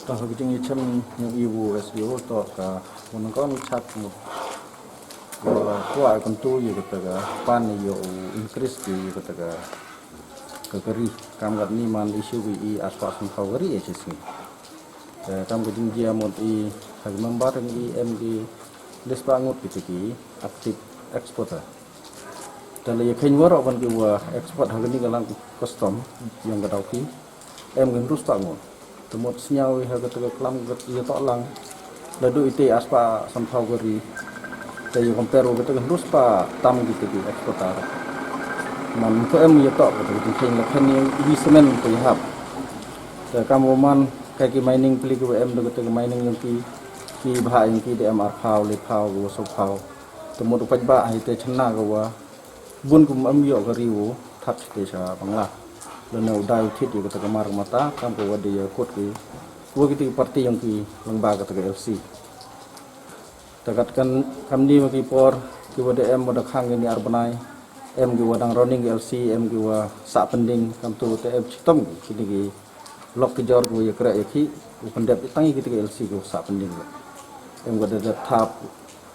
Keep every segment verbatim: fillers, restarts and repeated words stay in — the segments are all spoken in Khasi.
Tang ha ka jingïachem ïa u S D O to ka u nongkong chat u kwah kyntu ïa kata ka pan ïa u increase ki ïa kata ka ka kari kam kat ni man issue ki i aspa sum khaw kari e chis ni. Kam ka jingjia mut i ha ki member ngi em ki list ba ngut ki tiki active exporter. Te la ïa khein waroh ban ki wa export ha kani ka lang custom ïa ka dau ki em ki hynrus ta ngut. Te mut sñiaw ïa ha kata ka klam ka ïa toh lang la du ite aspa san phaw kari. Te ïa compare wa kata ka hynrus pa tam ki te ki exporter. Man to em ïa toh kata ka jingkhein la khein ïa wi semen te ïa hap. Te kam wa man kai ki mining pli ki wa em da kata ka mining ïa ki ki bha ïa ki de em ar phaw le phaw wa so phaw. Te mut u paj ba hai te chna ka wa bun kum am ïoh ka ri u thak te sha Bangla. Lane u dai u thit ïa kata ka mar mata kam ka wa de ïa kut ki wa kiti ki parti yong ki lang ba kata ka L C. Takat kan kam ni wa ki por ki wa de em wa da khang ni ar bnai em ki wa dang running L C em ki wa sa pending kam tu te em chitom ki ni ki lok ki jor ki wa ïa kre ïa ki u pendep tang ïa kiti ki L C ki wa sa pending. Em wa da da thap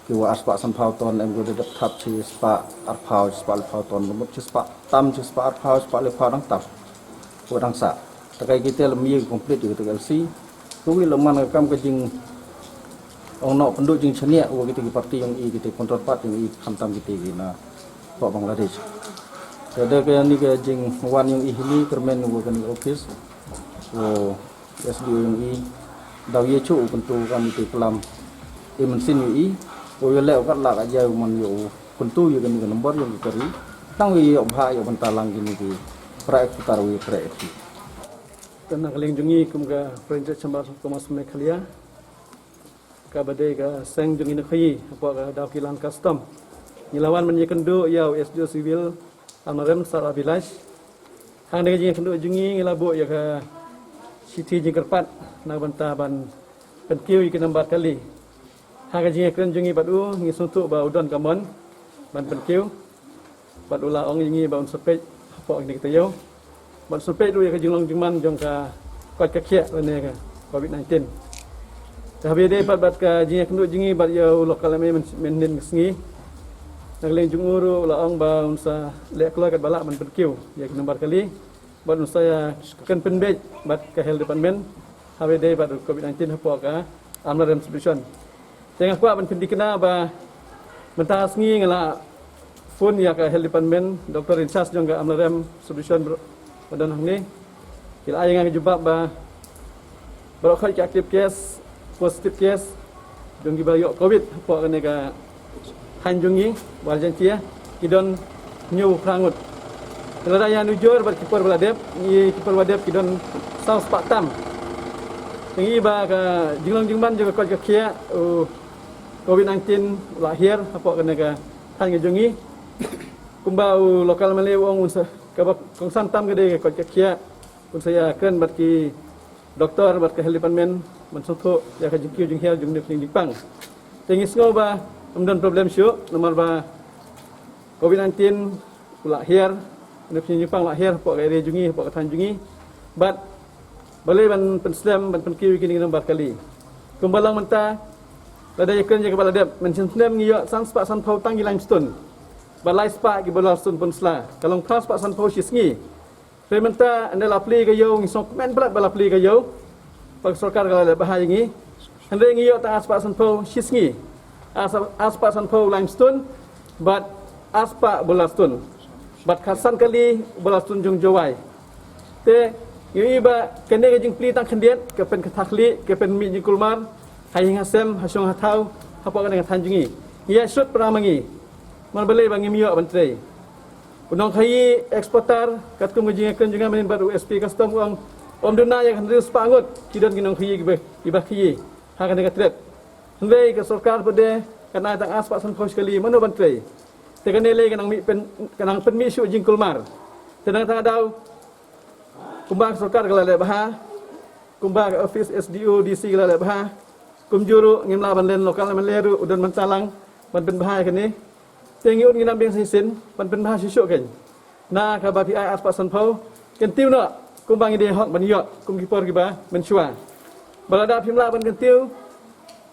ki wa aspa san phaw ton em ko da dep thap chi spa ar phaw spa le phaw ton mut chi spa tam chi spa ar phaw spa le phaw dang tam ko dang sa. Takai kite lem ye complete ïa kata ka L C ko wi lem man ka kam ka jing ong no pendu jing chania wa kite ki parti yong i kite counterpart yong i kham tam kite ki na ko Bangladesh. Te da ka ni ka jing wan yong i hini kermen wa ka ni office ko S D O yong i daw ye chu u kyntu kam ite klam i mynsin yu i u ye le u kat la ka jai u man yu u kyntu yu kani ka number yong ki kari tang yu ye bha yu banta lang kini ki pra ek putar u ye pra ek ki. Kan na ka liang jong i kum ka Prince Chamber Thomas Meghalaya ka ba dei ka seng jong i na khayi hapoh ka daw ki lang custom. Ngi lawan man ye kyndu ïa u S D O Civil Almarhum Sir Abhilash. Hang dei ka jingkynduh jong ngi ngi la buh ïa ka shithi jingkyrpad na bynta ban pynkiew ïa ki nambar kali. Ha ka jingkren jong ngi bad u ngi sngewthuh ba u don ka mon ban pynkiew bad u la ong ïa ngi ba un sa peit hapoh kine ki taïew bad sa peit ruh ïa ka jinglong jingman jong ka koit ka khiah lane ka Covid nineteen. Te haba ïadei pat bad ka jingïakynduh jong ngi bad ïa u local M A mynhynnin ka sngi, na ka liang jong u ruh u la ong ba un sa leh kloi katba lah ban pynkiew ïa ki nambar kali bad un sa ïa kren pynbeit bad ka health department haba ïadei bad u Covid nineteen hapoh ka Amlarem Subdivision. Te nga kwah ban pynthikna ba mynta ka sngi nga la phone ïa ka health department, doctor in charge jong ka Amlarem Subdivision ba don hangne. Ki la ai ïa nga ka jubab ba baroh khoit ki active case, positive case jong kiba ïoh Covid hapoh kane ka thaiñ jong ngi Baharjaintia ki don hynñiew phra ngut. Te lada ïa nujor bad ki por ba la dep, ngi ki por ba dep ki don saw spah tam. Te ngi ba ka jinglong jingman jong ka koit ka khiah u Covid nineteen u la hiar hapoh kane ka thaiñ ka jong ngi. Kumba u local M L A u ong un sa kaba kongsan tam ka dei ka koit ka khiah un sa ïa kren bad ki doktor bad ka health department ban sngewthuh ïa ka jingkiew jinghiar jong une u pynïeng jingpang. Te ngi sngew ba ym don problem shuh namar ba Covid nineteen u la hiar, une u pynïeng jingpang u la hiar hapoh ka area jong ngi, hapoh ka thaiñ jong ngi. Bad balei ban pynslem ban pynkiew ïa kine ki nambar kali. Kumba long mynta lada ïa kren ïa kaba la dep, mynshem snem ngi ïoh san spah san phew tang ki limestone. Bad lai spah ki boiler stone pynslem. Ka long phra spah san phew shi sngi. Hynrei mynta ynda la plie ka ïew ngi sngewkmen palat ba la plie ka ïew. Ba ka sorkar ka la leh bha ïa ngi. Hynrei ngi ïoh tang ar spah san phew shi sngi. Ar spah, ar spah san phew limestone bad ar spah boiler stone. Bad khatsan kali boiler stone jong Jowai. Te ngi ïohi ba kane ka jingplie tang khyndiat ka pynkynthah khlieh, ka pynmih jingkulmar ha ïing ha sem, ha shong ha thaw, hapoh kane ka thaiñ jong ngi. Ngi ïa shut para ma ngi. Man balei ba ngim ïoh ban trei. U nongkhaïi exporter katkum ka jingïakren jong nga mynnin bad u S P Custom u ong, ym duna ïa ka hynriew spah ngut ki don ki nongkhaïi kiba, kiba khaïi ha kane ka tret. Hynrei ka sorkar pat de kan ai tang ar spah san phew shi kali mano ban trei. Te kane lei ka nang mih pyn, ka nang pynmih shuh jingkulmar. Te nangta ka daw kumba ka sorkar ka la leh bha, kumba ka office S D O D C ka la leh bha, kumjuh ruh ngim lah ban len local M L A ruh u don mynta lang ban pynbha ïa kane. Te ngi ut ngi nam biang sa shisien ban pynbha shuh shuh kein. Na kaba phi ai ar spah san phew kan tiew noh kumba ngi dei hok ban ïoh kum ki por kiba mynshuwa. Ba lada phim lah ban kyntiew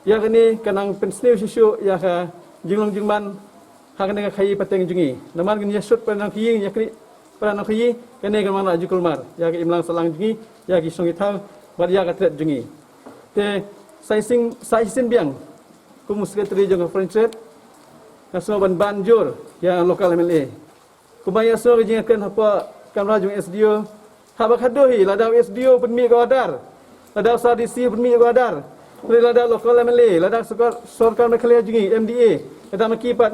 ïa kane, ka nang pynsniew shisha ïa ka jinglong jingman ha kane ka khaii pateng jong ngi. Namar ngin ïa shut para nang khaii, ïa kri para nang khaii, kane ka nang la ju kulmar ïa ka imlang sahlang jong ngi, ïa ki shong ki thaw bad ïa ka tret jong ngi. Te sa shisien, sa shisien biang kum u secretary jong ka foreign trade, nga sngew ban ban jur ïa local M L A. Kumba ïa sngew ka jingkren hapoh kamra jong S D O, haba khadduh hi, lada u S D O pynmih ka order, lada u S D C pynmih ka order, lada local M L A, lada sorkar, sorkar Meghalaya jong ngi, M D A, lada ma ki pat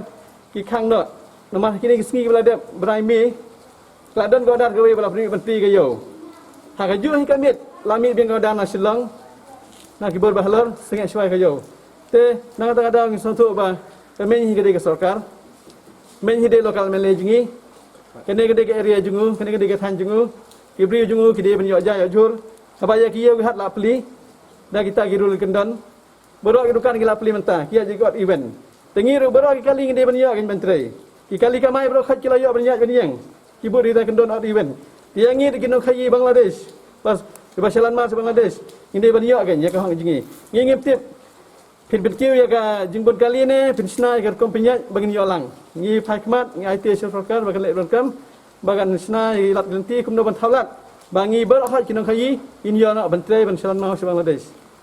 ki khang noh. Namar kine ki sngi kiba la dep, bnai May, la don ka order kawei ba la pynmih ban tei ka ïew. Ha kajuh hi ka miet la mih biang ka order na Shillong, na ki bor ba halor, sngewsih shwai ka ïew. Te na kata ka daw ngi sngewthuh ba ka meiñ hi ka dei ka sorkar, meiñ hi dei local M L A jong ngi. Kane ka dei ka area jong u, kane ka dei ka thaiñ jong u. Ki briew jong u ki dei ban ïoh jia ïoh jhur. Haba ïa ki ïew ki hat la plie, da kita ki rule kyndon, baroh ki dukan ki la plie mynta, ki ïa ki odd even. Te ngi ruh baroh ki kali ngi dei ban ïoh, ngi ban trei. Ki kali kamai baroh khoit ki la ïoh ban ïaid ban ïeng, ki bud ri da kyndon odd even. Te ïa ngi da ki nongkhaii Bangladesh, bas, kiba sha lanmar sha Bangladesh, ngi dei ban ïoh, ngi ïa ka hok jong ngi. Ngi ngim tip phin pynkiew ïa ka jingbun kali ne phin shna ïa ka rukom pynïaid ba ngin ïoh lang. Ngi phai khmat, ngi aiti sha sorkar ba kan leh rukom, ba kan shna ïa ki lad ki lynti kumno ban thaw lad ba ngi baroh khoit ki nongkhaii ngin ïoh noh ban trei ban sha lanmar sha Bangladesh.